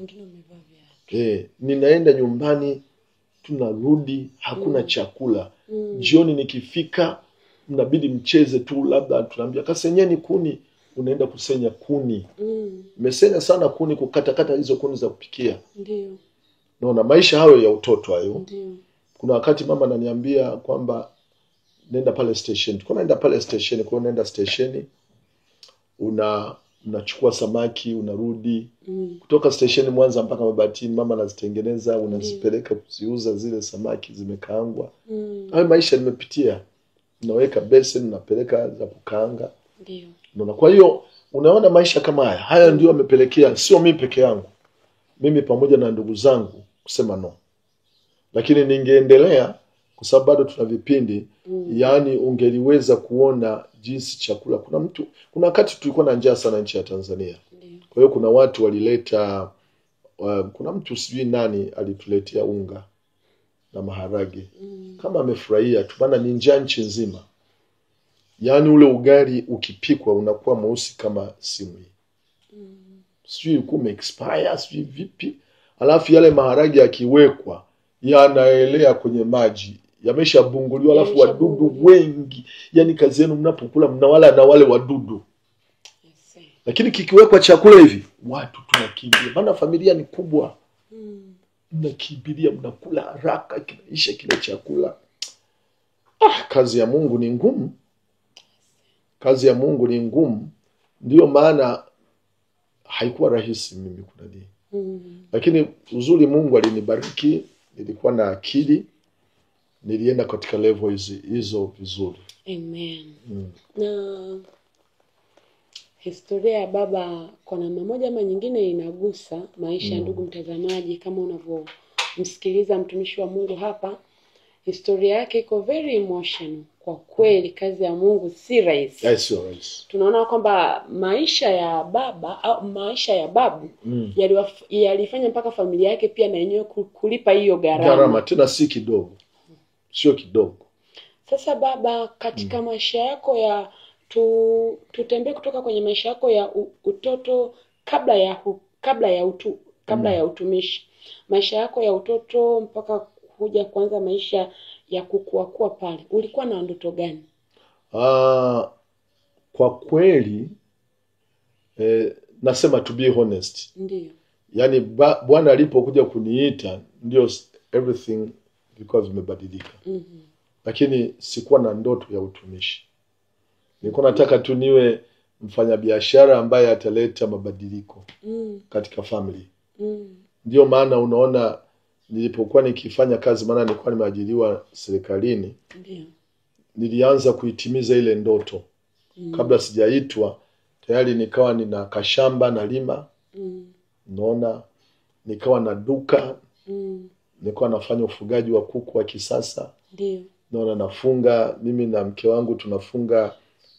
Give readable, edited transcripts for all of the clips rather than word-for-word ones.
Wengine wamevaa viatu. Ninaenda nyumbani, tunarudi hakuna chakula. Jioni nikifika mnabidi mcheze tu, labda tunaambia kasenyeni kuni, unaenda kusenya kuni. Nimesenya sana kuni, kukatakata hizo kuni za kupikia. Ndio. Naona maisha hayo ya utoto hayo. Ndio. Kuna wakati mama ananiambia kwamba nenda pale station. Tulikuwa naenda pale station, kwa nenda station unachukua samaki, unarudi. Kutoka station Mwanza mpaka Mabatini, mama anazitengeneza, unazipeleka kuziuza zile samaki zimekaangwa. Hayo maisha nimepitia. Unaweka basin, unapeleka za kukaanga. Ndio. Unaona, kwa hiyo unaona maisha kama haya. Haya ndio yamepelekea, sio mimi peke yangu, mimi pamoja na ndugu zangu kusema no. Lakini ningeendelea kwa sababu bado tuna vipindi, yaani ungeliweza kuona jinsi chakula. Kuna wakati tulikuwa na njaa sana nchi ya Tanzania. Kwa hiyo kuna watu walileta, kuna mtu sijui nani alituletea unga na maharage. Kama amefurahia tu, maana ni njaa nchi nzima. Yaani ule ugali ukipikwa unakuwa mweusi kama simu hii. Sijui ulikuwa expire, sijui vipi. Alafu yale maharage yakiwekwa yanaelea kwenye maji, yameshabunguliwa, alafu wadudu wengi. Yaani kazi yenu mnapokula mnawala na wale wadudu. Lakini kikiwekwa chakula hivi watu tunakimbia, maana familia ni kubwa. Mnakimbilia, mnakula haraka, kinaisha kile chakula. Kazi ya Mungu ni ngumu. Kazi ya Mungu ni ngumu. Ndio maana haikuwa rahisi mimi kunani. Lakini uzuri Mungu alinibariki, nilikuwa na akili, nilienda katika level hizo vizuri. Amen. Na historia ya baba kwa namna moja ama nyingine inagusa maisha ya ndugu mtazamaji. Kama unavyomsikiliza mtumishi wa Mungu hapa, historia yake iko very emotional. Kwa kweli kazi ya Mungu si rahisi. Sio rahisi. Tunaona kwamba maisha ya baba au maisha ya babu yalifanya mpaka familia yake pia na yenyewe kulipa hiyo gharama. Gharama tena si kidogo. Sio kidogo. Sasa baba, katika maisha yako ya tutembee kutoka kwenye maisha yako ya utoto kabla ya utumishi. Maisha yako ya utoto mpaka kuja kuanza maisha ya kukua pale, ulikuwa na ndoto gani? Kwa kweli nasema to be honest. Ndiyo. Yaani Bwana alipokuja kuniita ndio everything vilikuwa vimebadilika. Lakini sikuwa na ndoto ya utumishi. Nilikuwa nataka tu niwe mfanyabiashara ambaye ataleta mabadiliko katika family. Ndio maana unaona nilipokuwa nikifanya kazi, maana nilikuwa nimeajiriwa serikalini. Ndio. Nilianza kuitimiza ile ndoto. Kabla sijaitwa tayari nikawa nina kashamba nalima. Unaona, nikawa na duka. Nilikuwa nafanya ufugaji wa kuku wa kisasa. Ndio. Naona nafunga, mimi na mke wangu tunafunga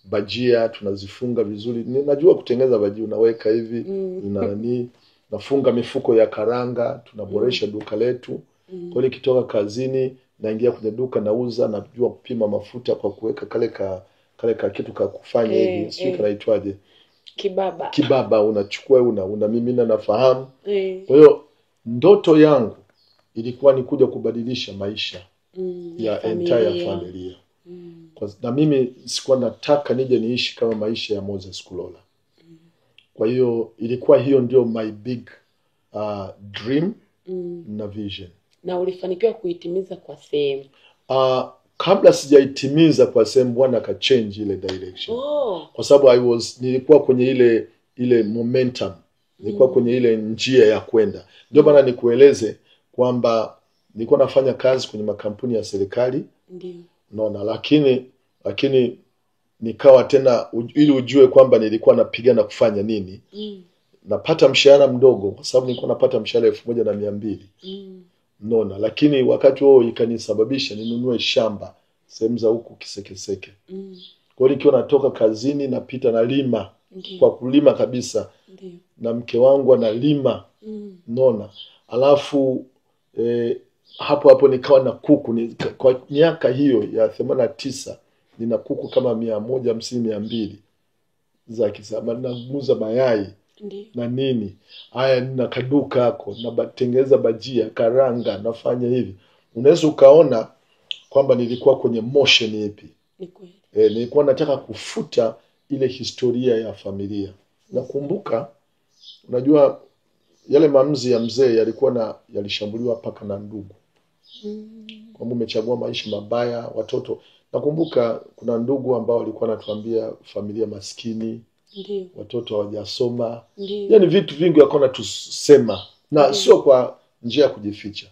bajia, tunazifunga vizuri. Najua kutengeneza bajia, unaweka hivi, nani, nafunga mifuko ya karanga, tunaboresha duka letu. Kwa hiyo nikitoka kazini naingia kwenye duka nauza, najua kupima mafuta kwa kuweka kale ka kitu ka kufanya hivi, sijui kanaitwaje. Kibaba. Kibaba unachukua unamimina, nafahamu. Kwa hiyo ndoto yangu ilikuwa ni kuja kubadilisha maisha ya entire familia. Na mimi sikuwa nataka nije niishi kama maisha ya Moses Kulola. Kwa hiyo ilikuwa hiyo ndio my big dream na vision. Na ulifanikiwa kuitimiza kwa sehemu? Kabla sijaitimiza kwa sehemu, Bwana akachange ile direction. Kwa sababu nilikuwa kwenye ile momentum. Nilikuwa kwenye ile njia ya kwenda. Ndio maana nikueleze kwamba nilikuwa nafanya kazi kwenye makampuni ya serikali. Ndio. Unaona, lakini nikawa tena, ili ujue kwamba nilikuwa napigana kufanya nini. Napata mshahara mdogo kwa sababu nilikuwa napata mshahara 1200. Unaona, lakini wakati huo ikanisababisha ninunue shamba sehemu za huku Kisekeseke. Kwa hiyo nikiwa natoka kazini napita nalima. Kwa kulima kabisa. Ndiyo. Na mke wangu analima. Unaona. Alafu hapo hapo nikawa na kuku. Kwa miaka hiyo ya 89 nina kuku kama 150 200 za kisasa, naguza mayai. Ndiyo. Na nini haya, nina kaduka hako, natengeneza bajia, karanga, nafanya hivi. Unaweza ukaona kwamba nilikuwa kwenye motion ipi. Ni kweli. Nilikuwa nataka kufuta ile historia ya familia. Nakumbuka, unajua yale maamuzi ya mzee yalikuwa na yalishambuliwa paka na ndugu. Kwamba umechagua maisha mabaya, watoto. Nakumbuka kuna ndugu ambao walikuwa wanatuambia familia maskini, Ndiyo. watoto hawajasoma. Ndiyo. Yaani vitu vingi walikuwa wanatusema na sio kwa njia ya kujificha.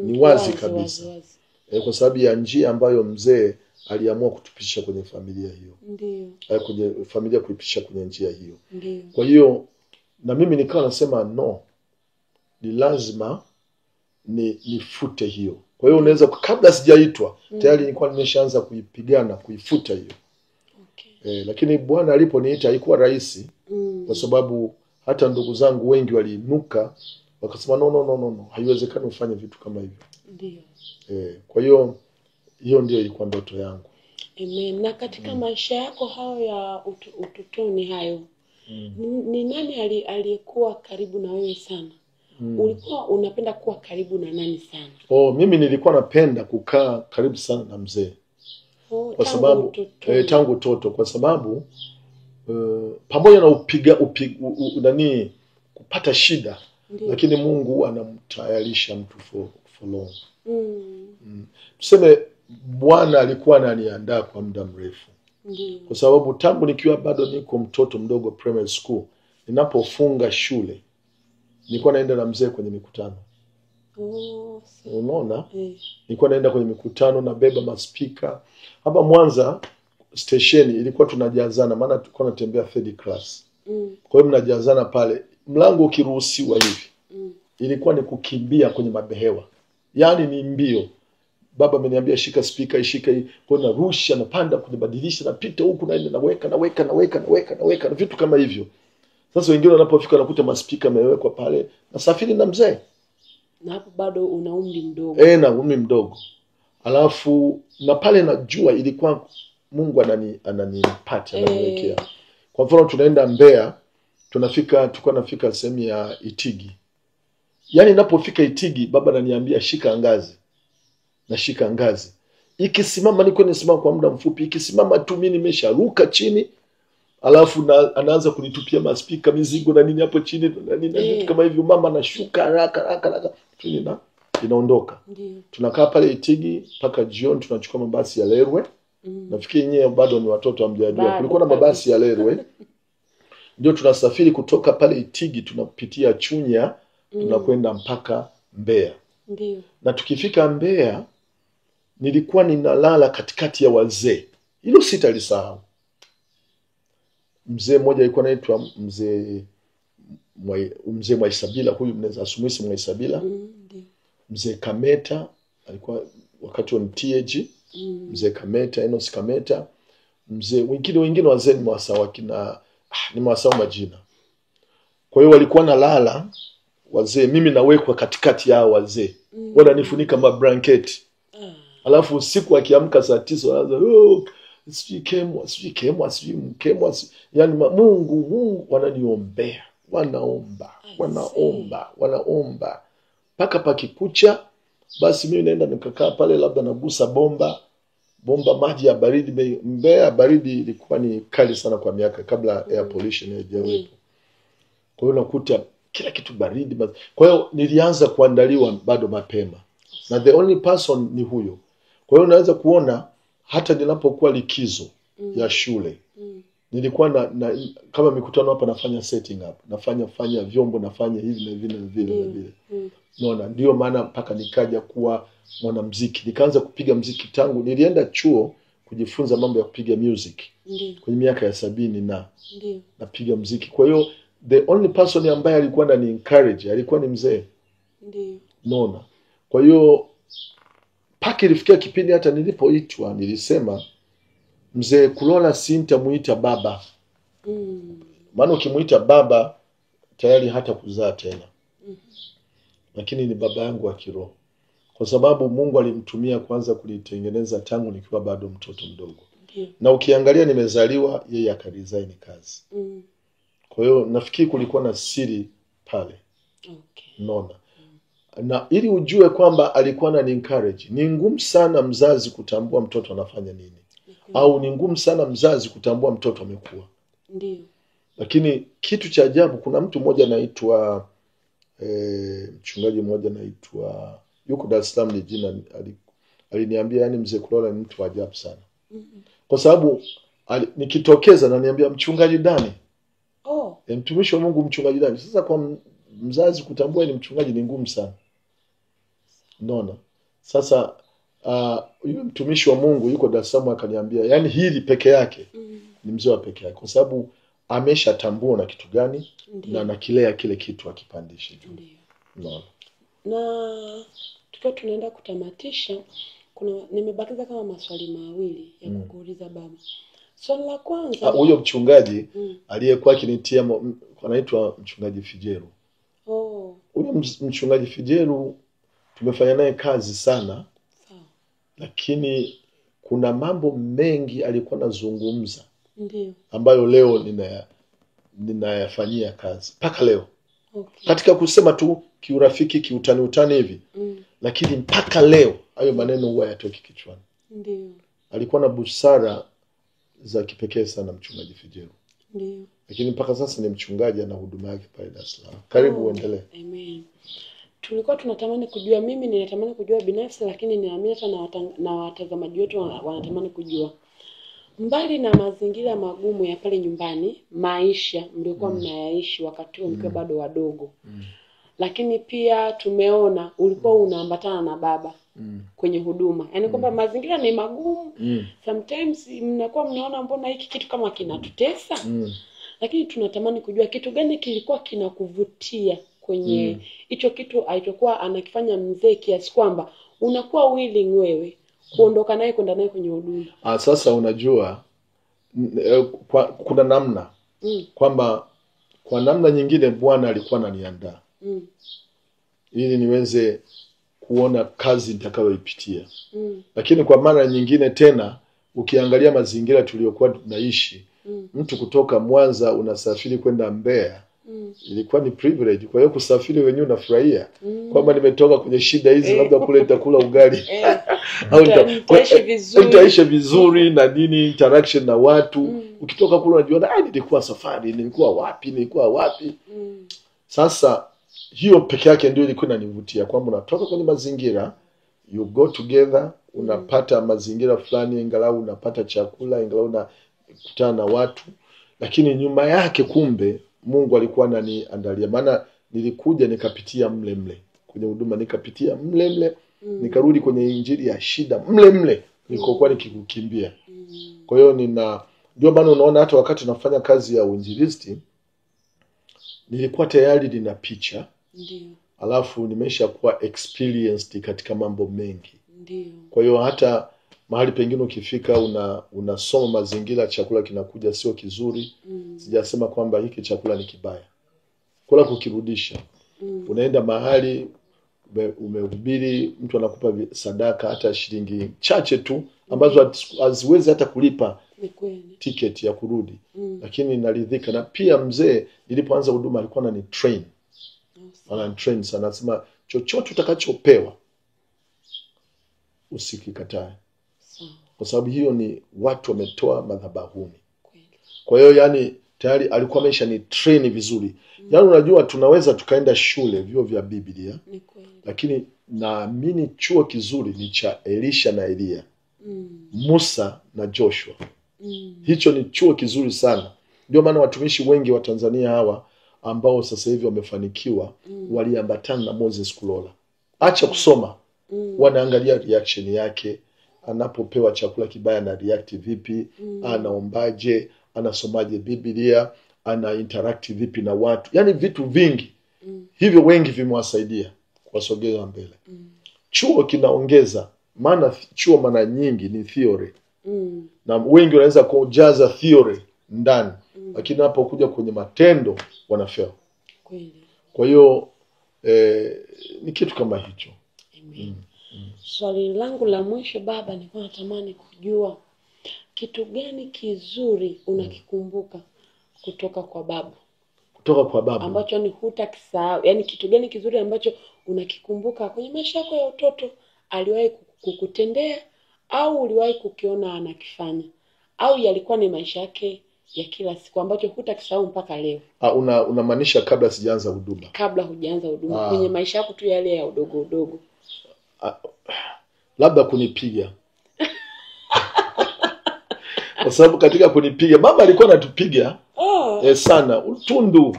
Ni wazi kabisa. Wazi. Kwa sababu ya njia ambayo mzee aliamua kutupitisha kwenye familia hiyo. Ndiyo. Kwenye familia kuipitisha kwenye njia hiyo. Ndiyo. Kwa hiyo na mimi nikawa nasema no, ni lazima nifute hiyo. Kwa hiyo unaweza kabla sijaitwa tayari nilikuwa nimeshaanza kuipigana kuifuta hiyo. Okay. Lakini Bwana aliponiita haikuwa rahisi kwa sababu hata ndugu zangu wengi waliinuka wakasema no no no no, no, haiwezekani ufanye vitu kama hivyo. Ndiyo. Kwa hiyo hiyo ndio ilikuwa ndoto yangu. Amen. Na katika maisha yako hayo ya utotoni hayo, ni nani aliyekuwa karibu na wewe sana? Ulikuwa unapenda kuwa karibu na nani sana? Mimi nilikuwa napenda kukaa karibu sana na mzee. Kwa sababu tangu utoto, kwa sababu pamoja na nani kupata shida, Ndiyo. lakini Mungu anamtayarisha mtu for long. Tuseme Bwana alikuwa ananiandaa kwa muda mrefu. Ndiyo. Kwa sababu tangu nikiwa bado niko mtoto mdogo primary school, ninapofunga shule nilikuwa naenda na mzee kwenye mikutano. Unaona? Nilikuwa naenda kwenye mikutano, nabeba maspika. Hapa Mwanza station ilikuwa tunajazana, maana tulikuwa tunatembea third class. Kwa hiyo mnajazana pale, mlango ukiruhusiwa hivi. Ilikuwa ni kukimbia kwenye mabehewa. Yaani ni mbio. Baba ameniambia shika speaker, ishika hii. Kwa hiyo narusha, napanda kwenye badilisha, napita huku naenda naweka naweka naweka naweka naweka na vitu kama hivyo. Sasa wengine wanapofika wanakuta maspika yamewekwa pale. Nasafiri na mzee. Na hapo bado una umri mdogo. Na umri mdogo. Alafu na pale najua ilikuwa Mungu ananipata, ananiwekea. Kwa mfano tunaenda Mbeya, tulikuwa nafika sehemu ya Itigi. Yaani ninapofika Itigi baba ananiambia shika ngazi. Nashika ngazi. Ikisimama niko nisimama kwa muda mfupi, ikisimama tu mimi nimesharuka chini. Alafu anaanza kunitupia maspika, mizigo na nini hapo chini na nini na vitu kama hivyo. Mama anashuka haraka haraka haraka chini na inaondoka. Ndiyo. Tunakaa pale Itigi mpaka jioni, tunachukua mabasi ya Lerwe. Nafikiri nyewe bado ni watoto hamjajua. Kulikuwa na mabasi ya Lerwe. Ndio tunasafiri kutoka pale Itigi, tunapitia Chunya, tunakwenda mpaka Mbeya. Ndiyo. Na tukifika Mbeya nilikuwa ninalala katikati ya wazee. Hilo sitalisahau. Mzee mmoja alikuwa anaitwa mzee Mwaisabila, huyu mnaweza asumwisi Mwaisabila. Mzee Kameta alikuwa wakati wa TAG. Mzee Kameta, Enos Kameta, mzee wengine wazee nimewasahau kina nimewasahau majina. Kwa hiyo walikuwa nalala wazee, mimi nawekwa katikati yao wazee. Wananifunika mablanketi. Alafu usiku akiamka saa 9 wanaanza sijui kemwa, sijui kemwa, sijui mkemwa, yaani Mungu wananiombea, wanaomba, wanaomba, wanaomba mpaka pakikucha. Basi mimi naenda nikakaa pale, labda nagusa bomba maji ya baridi. Mbeya baridi ilikuwa ni kali sana kwa miaka kabla air pollution haijawepo. Kwa hiyo nakuta kila kitu baridi. Kwa hiyo nilianza kuandaliwa bado mapema. Na the only person ni huyo. Kwa hiyo unaweza kuona hata ninapokuwa likizo ya shule, nilikuwa na kama mikutano hapa nafanya setting up, nafanya vyombo, nafanya hivi na hivi na vile na vile. Unaona, ndio maana mpaka nikaja kuwa mwanamuziki. Nikaanza kupiga muziki tangu nilienda chuo kujifunza mambo ya kupiga music. Kwenye miaka ya 70 na napiga muziki. Kwa hiyo the only person ambaye alikuwa anani encourage alikuwa ni mzee. Ndiyo. Unaona. Kwa hiyo paka ilifikia kipindi hata nilipoitwa nilisema mzee Kulola sintamuita baba. Maana ukimuita baba tayari hata kuzaa tena. Lakini ni baba yangu wa kiroho. Kwa sababu Mungu alimtumia kwanza kulitengeneza tangu nikiwa bado mtoto mdogo. Na ukiangalia nimezaliwa yeye akaresign kazi. Kwa hiyo nafikiri kulikuwa na siri pale. Okay. Unaona? Na ili ujue kwamba alikuwa anani encourage, ni ngumu sana mzazi kutambua mtoto anafanya nini. Au ni ngumu sana mzazi kutambua mtoto amekua. Ndio. Lakini kitu cha ajabu, kuna mtu mmoja anaitwa mchungaji mmoja anaitwa, yuko Dar es Salaam, ni jina aliniambia, yani mzee Kulola ni mtu wa ajabu sana. Kwa sababu nikitokeza ananiambia mchungaji Dani. Oh. Mtumishi wa Mungu mchungaji Dani. Sasa kwa mzazi kutambua ni mchungaji ni ngumu sana. Unaona? Sasa yule mtumishi wa Mungu yuko Dar es Salaam akaniambia, yani hili peke yake ni mzee wa peke yake, kwa sababu ameshatambua na kitu gani na anakilea kile kitu akipandishe juu. Unaona? Na tukiwa tunaenda kutamatisha, kuna nimebakiza kama maswali mawili ya kukuuliza baba. Swali la kwanza, huyo mchungaji aliyekuwa akinitia, anaitwa mchungaji Fijeru. Oh. Huyo mchungaji Fijeru tumefanya naye kazi sana. Sawa. Lakini kuna mambo mengi alikuwa anazungumza. Ndio. Ambayo leo ninayafanyia kazi mpaka leo. Okay. Katika kusema tu kiurafiki, kiutani utani hivi. Lakini mpaka leo hayo maneno huwa yatoki kichwani. Ndio. Alikuwa na busara za kipekee sana mchungaji Fijeru. Ndio. Lakini mpaka sasa ni mchungaji, ana huduma yake pale Dar es Salaam. Karibu uendelee. Amen. Tulikuwa tunatamani kujua, mimi ninatamani kujua binafsi, lakini ninaamini hata na watazamaji wetu wanatamani kujua. Mbali na mazingira magumu ya pale nyumbani, maisha mliokuwa mnayaishi wakati huo mkiwa bado wadogo. Lakini pia tumeona ulikuwa unaambatana na baba kwenye huduma. Yaani kwamba mazingira ni magumu. Sometimes mnakuwa mnaona mbona hiki kitu kama kinatutesa. Lakini tunatamani kujua kitu gani kilikuwa kinakuvutia kwenye hicho kitu alichokuwa anakifanya mzee, kiasi kwamba unakuwa willing wewe kuondoka naye kwenda naye kwenye huduma. Sasa unajua kuna namna kwamba kwa namna nyingine Bwana alikuwa ananiandaa ili niweze kuona kazi nitakayoipitia. Lakini kwa mara nyingine tena ukiangalia mazingira tuliyokuwa tunaishi, mtu kutoka Mwanza unasafiri kwenda Mbeya, ilikuwa ni privilege. Kwa hiyo kusafiri wenyewe unafurahia kwamba nimetoka kwenye shida hizi, labda kule nitakula ugali au nitaishi vizuri na nini, interaction na watu. Ukitoka kule unajiona, nilikuwa safari, nilikuwa wapi. Sasa hiyo peke yake ndio ilikuwa inanivutia, kwamba unatoka kwenye mazingira, you go together, unapata mazingira fulani, ingalau unapata chakula, ingalau unakutana na watu, lakini nyuma yake kumbe Mungu alikuwa ananiandalia. Maana nilikuja nikapitia mle mle kwenye huduma, nikapitia mle mle, nikarudi kwenye injili ya shida mle mle nilikokuwa nikikukimbia. Kwa hiyo ndio maana unaona hata wakati nafanya kazi ya uinjilisti nilikuwa tayari nina picha. Ndio. Alafu nimeshakuwa experienced katika mambo mengi. Ndio. Kwa hiyo hata mahali pengine ukifika unasoma mazingira, chakula kinakuja sio kizuri. Sijasema kwamba hiki chakula ni kibaya. Kula kukirudisha. Unaenda mahali umehubiri, mtu anakupa sadaka hata shilingi chache tu ambazo haziwezi hata kulipa tiketi ya kurudi. Lakini naridhika. Na pia mzee nilipoanza huduma alikuwa ananitrain. Ananitrain sana, anasema chochote utakachopewa usikikatae. Kwa sababu hiyo ni watu wametoa madhabahuni. Kwa hiyo yani tayari alikuwa amesha ni train vizuri. Yaani unajua tunaweza tukaenda shule vyuo vya Biblia, lakini naamini chuo kizuri ni cha Elisha na Elia, Musa na Joshua. Hicho ni chuo kizuri sana. Ndio maana watumishi wengi wa Tanzania hawa ambao sasa hivi wamefanikiwa waliambatana na Moses Kulola. Acha kusoma, wanaangalia reaction yake, anapopewa chakula kibaya na react vipi, anaombaje, anasomaje Biblia, ana interact vipi na watu. Yaani vitu vingi hivyo wengi vimewasaidia kuwasogeza mbele. Chuo kinaongeza, maana chuo mara nyingi ni theory. Na wengi wanaweza kujaza theory ndani, lakini hapo kuja kwenye matendo wanafeli. Kweli. Kwa hiyo ni kitu kama hicho. Amen. Swali langu la mwisho baba, nilikuwa natamani kujua kitu gani kizuri unakikumbuka kutoka kwa babu? Kutoka kwa babu ambacho ni hutakisahau, yaani kitu gani kizuri ambacho unakikumbuka kwenye maisha yako ya utoto aliwahi kukutendea au uliwahi kukiona anakifanya, au yalikuwa ni maisha yake ya kila siku ambacho hutakisahau mpaka leo? Unamaanisha kabla sijaanza huduma? Kabla hujaanza huduma, kwenye maisha yako tu yale ya udogo udogo. Labda kunipiga. Kwa sababu katika kunipiga, mama alikuwa anatupiga sana, utundu.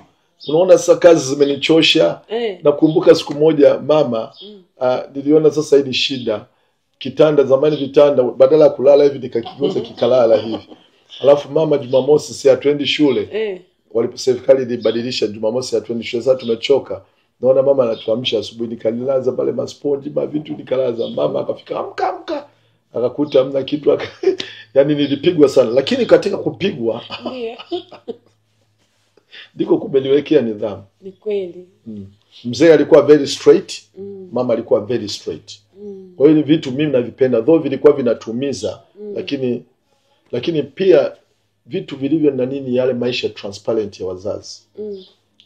Unaona sasa kazi zimenichosha. Nakumbuka siku moja mama, niliona sasa hili shida. Kitanda, zamani vitanda, badala ya kulala hivi nikakigeuza kikalala hivi. Alafu mama Jumamosi si hatuendi shule. Walipo serikali ilibadilisha Jumamosi hatuendi shule, sasa tumechoka. Naona mama anatuamsha asubuhi, nikalilaza pale masponji ma vitu nikalaza. Mama akafika, amka amka. Akakuta hamna kitu. Yaani nilipigwa sana, lakini katika kupigwa ndiko kumeniwekea nidhamu. Ni kweli. Mzee alikuwa very straight, mama alikuwa very straight. Kwa hiyo vitu mimi navipenda, though vilikuwa vinatumiza, lakini pia vitu vilivyo na nini yale maisha transparent ya wazazi.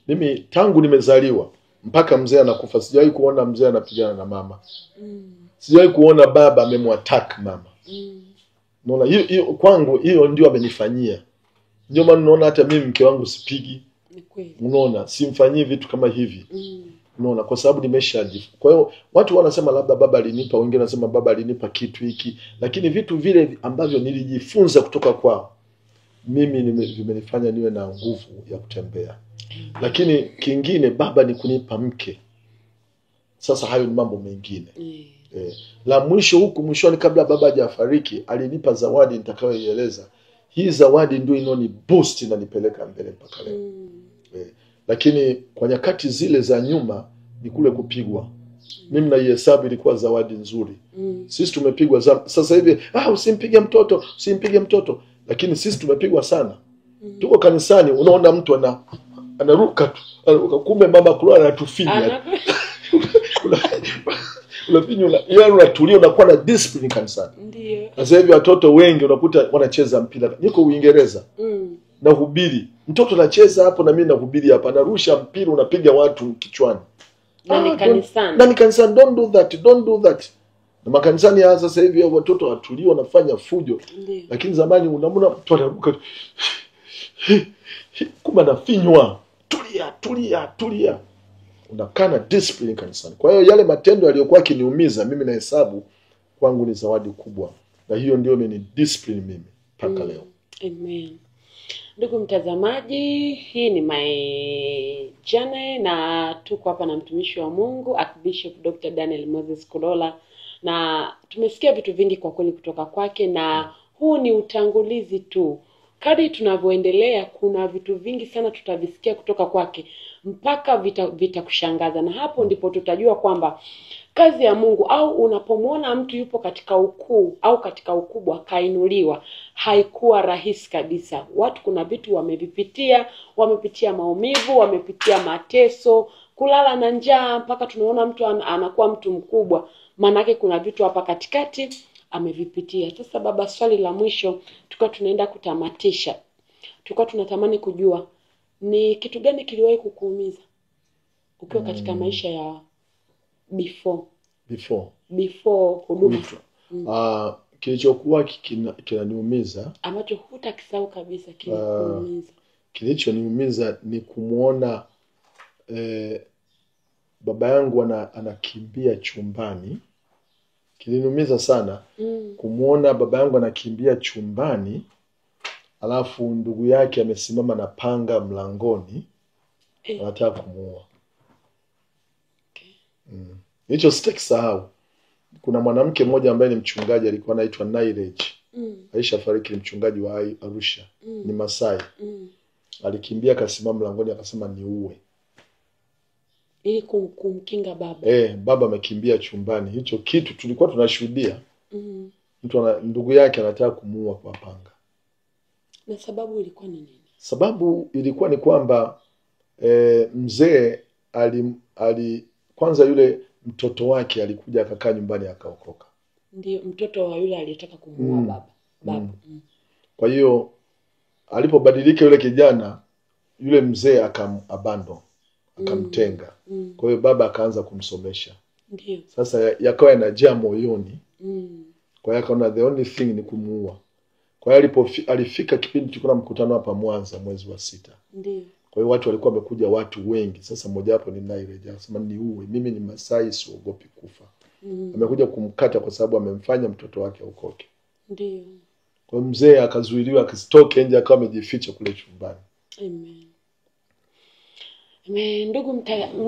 Mimi tangu nimezaliwa mpaka mzee anakufa sijawahi kuona mzee anapigana na mama. Sijawahi kuona baba amemwattack mama. Unaona hiyo kwangu hiyo ndio amenifanyia. Ndio maana unaona hata mimi mke wangu sipigi. Ni kweli. Unaona simfanyii vitu kama hivi. Unaona kwa sababu nimeshajifu. Kwa hiyo watu wanasema labda baba alinipa, wengine wanasema baba alinipa kitu hiki, lakini vitu vile ambavyo nilijifunza kutoka kwao mimi vimenifanya niwe na nguvu ya kutembea. Lakini kingine baba ni kunipa mke. Sasa hayo ni mambo mengine. La mwisho huku mwishoni kabla baba hajafariki alinipa zawadi nitakayoieleza. Hii zawadi ndio inoni boost na nipeleka mbele mpaka leo. Lakini kwa nyakati zile za nyuma ni kule kupigwa. Mimi naihesabu ilikuwa zawadi nzuri. Sisi tumepigwa sasa hivi, usimpige mtoto, usimpige mtoto. Lakini sisi tumepigwa sana. Tuko kanisani unaona mtu anaruka tu, anaruka, kumbe mama kula anatufinya. Unafinya, yaani unatulia, unakuwa na discipline kanisani. Ndio. Sasa hivi watoto wengi unakuta wanacheza mpira. Niko Uingereza. Nahubiri. Mtoto anacheza hapo na mimi nahubiri hapa. Anarusha mpira unapiga watu kichwani. Na ni kanisani. Na ni kanisani, don't do that, don't do that. Na makanisani ya sasa hivi watoto watulia wanafanya fujo. Ndiyo. Lakini zamani unamwona mtu anaruka. Kumbe anafinywa. Tulia, tulia, tulia. Unakaa na discipline kanisani. Kwa hiyo yale matendo yaliyokuwa yakiniumiza mimi nahesabu kwangu ni zawadi kubwa. Na hiyo ndio imeni discipline mimi mpaka leo. Amen. Ndugu mtazamaji, hii ni my journey na tuko hapa na mtumishi wa Mungu Archbishop Dr. Daniel Moses Kulola, na tumesikia vitu vingi kwa kweli kutoka kwake, na huu ni utangulizi tu. Kadri tunavyoendelea kuna vitu vingi sana tutavisikia kutoka kwake mpaka vitakushangaza, na hapo ndipo tutajua kwamba kazi ya Mungu, au unapomwona mtu yupo katika ukuu au katika ukubwa kainuliwa, haikuwa rahisi kabisa. Watu kuna vitu wamevipitia, wamepitia maumivu, wamepitia mateso, kulala na njaa, mpaka tunaona mtu anakuwa mtu mkubwa. Maanake kuna vitu hapa katikati amevipitia. Sasa baba, swali la mwisho tukiwa tunaenda kutamatisha, tulikuwa tunatamani kujua ni kitu gani kiliwahi kukuumiza ukiwa katika maisha ya before huduma. Kilichokuwa kinaniumiza ambacho hutakisahau kabisa kilikuumiza. Kilichoniumiza ni kumuona baba yangu anakimbia chumbani. Kiliniumiza sana kumuona baba yangu anakimbia chumbani, alafu ndugu yake amesimama na panga mlangoni anataka kumuua. Hicho sitakisahau. Kuna mwanamke mmoja ambaye ni mchungaji alikuwa anaitwa Nairej. Aisha fariki, ni mchungaji wa Arusha. Ni Masai. Alikimbia akasimama mlangoni akasema niue. Ili kumkinga baba. Baba amekimbia chumbani. Hicho kitu tulikuwa tunashuhudia. Mtu ndugu yake anataka kumuua kwa panga. Na sababu ilikuwa ni nini? Sababu ilikuwa ni kwamba mzee kwanza yule mtoto wake alikuja akakaa nyumbani akaokoka. Ndio mtoto wa yule aliyetaka kumuua baba. Baba. Kwa hiyo alipobadilika yule kijana, Yule mzee akamabando, akamtenga. Kwa hiyo baba akaanza kumsomesha. Ndio. Sasa yakawa yanajaa moyoni. Kwa hiyo akaona the only thing ni kumuua. Kwa hiyo alifika kipindi tulikuwa na mkutano hapa Mwanza mwezi wa 6. Ndio. Kwa hiyo watu walikuwa wamekuja watu wengi. Sasa mmoja wapo ni Naireja, akasema niue, mimi ni Masai siogopi kufa. Amekuja kumkata kwa sababu amemfanya mtoto wake okoke. Ndio. Kwa hiyo mzee akazuiliwa asitoke nje, akawa amejificha kule chumbani. Amen. Amen.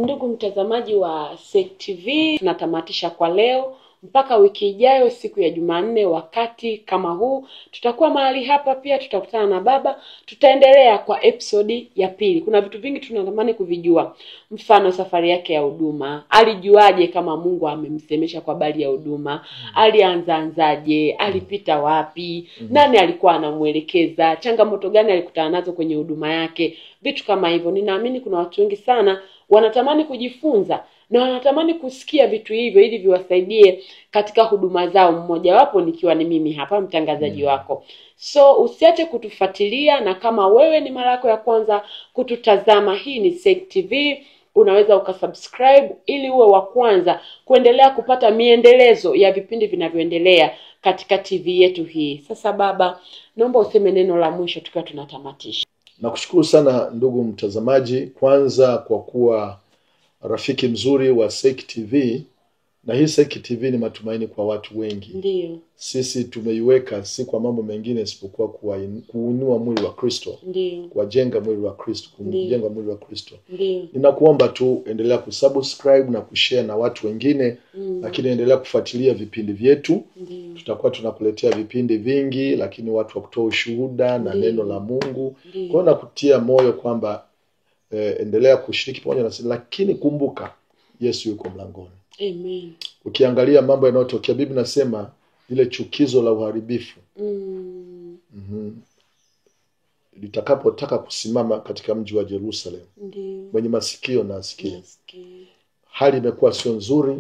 Ndugu mtazamaji wa SEC TV, tunatamatisha kwa leo. Mpaka wiki ijayo siku ya Jumanne wakati kama huu tutakuwa mahali hapa pia, tutakutana na baba, tutaendelea kwa episodi ya 2. Kuna vitu vingi tunatamani kuvijua. Mfano safari yake ya huduma, alijuaje kama Mungu amemsemesha kwa habari ya huduma? Alianzaanzaje? Alipita wapi? Nani alikuwa anamuelekeza? Changamoto gani alikutana nazo kwenye huduma yake? Vitu kama hivyo. Ninaamini kuna watu wengi sana wanatamani kujifunza na wanatamani kusikia vitu hivyo ili viwasaidie katika huduma zao, mmoja wapo nikiwa ni mimi hapa mtangazaji wako. So usiache kutufuatilia, na kama wewe ni mara yako ya kwanza kututazama, hii ni SEC TV, unaweza ukasubscribe ili uwe wa kwanza kuendelea kupata miendelezo ya vipindi vinavyoendelea katika TV yetu hii. Sasa baba, naomba useme neno la mwisho tukiwa tunatamatisha. Nakushukuru sana ndugu mtazamaji, kwanza kwa kuwa rafiki mzuri wa SEC TV, na hii SEC TV ni matumaini kwa watu wengi. Ndiyo. Sisi tumeiweka si kwa mambo mengine isipokuwa kuinua mwili wa Kristo. Ndiyo. Kujenga mwili wa Kristo, kumjenga mwili wa Kristo. Ndiyo. Ninakuomba tu endelea kusubscribe na kushare na watu wengine, lakini endelea kufuatilia vipindi vyetu. Ndiyo. Tutakuwa tunakuletea vipindi vingi, lakini watu wa kutoa ushuhuda na neno la Mungu. Kwa hiyo nakutia moyo kwamba endelea kushiriki pamoja nasi, lakini kumbuka Yesu yuko mlangoni. Amen. Ukiangalia mambo yanayotokea, Biblia inasema ile chukizo la uharibifu litakapotaka kusimama katika mji wa Jerusalem. Ndiyo. Mwenye masikio na asikie. Hali imekuwa sio nzuri,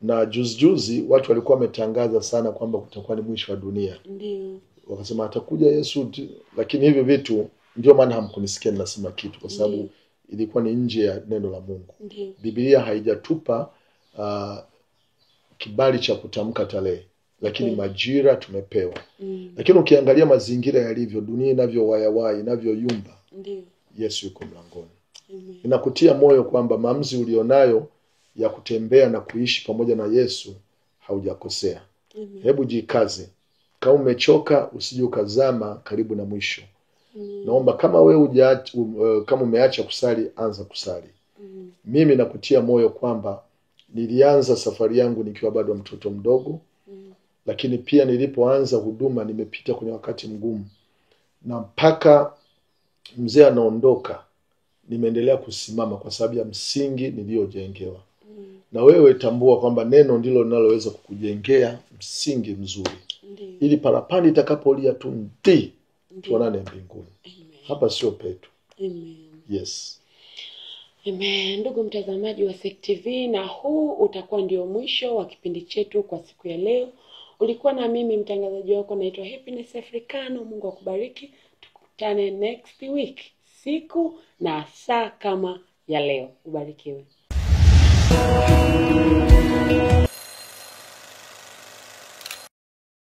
na juzi watu walikuwa wametangaza sana kwamba kutakuwa ni mwisho wa dunia. Ndiyo. Wakasema atakuja Yesu, lakini hivi vitu ndio maana hamkunisikia ninasema kitu, kwa sababu ilikuwa ni nje ya neno la Mungu. Ndiyo. Biblia haijatupa kibali cha kutamka tarehe, lakini majira tumepewa. Lakini ukiangalia mazingira yalivyo, dunia inavyowayawai, inavyoyumba, Yesu yuko mlangoni. Ninakutia moyo kwamba maamuzi ulionayo ya kutembea na kuishi pamoja na Yesu haujakosea. Hebu jikaze. Kama umechoka usije ukazama karibu na mwisho. Naomba kama wewe kama umeacha kusali, anza kusali. Mimi nakutia moyo kwamba nilianza safari yangu nikiwa bado mtoto mdogo, lakini pia nilipoanza huduma nimepita kwenye wakati mgumu, na mpaka mzee anaondoka nimeendelea kusimama kwa sababu ya msingi niliyojengewa. Na wewe tambua kwamba neno ndilo linaloweza kukujengea msingi mzuri, ili parapanda itakapolia tu ndi tuonane mbinguni. Hapa sio petu. Amen. Yes. Amen. Ndugu mtazamaji wa SEC TV, na huu utakuwa ndio mwisho wa kipindi chetu kwa siku ya leo. Ulikuwa na mimi mtangazaji wako, naitwa Happiness Africano. Mungu akubariki. Tukutane next week, siku na saa kama ya leo. Ubarikiwe.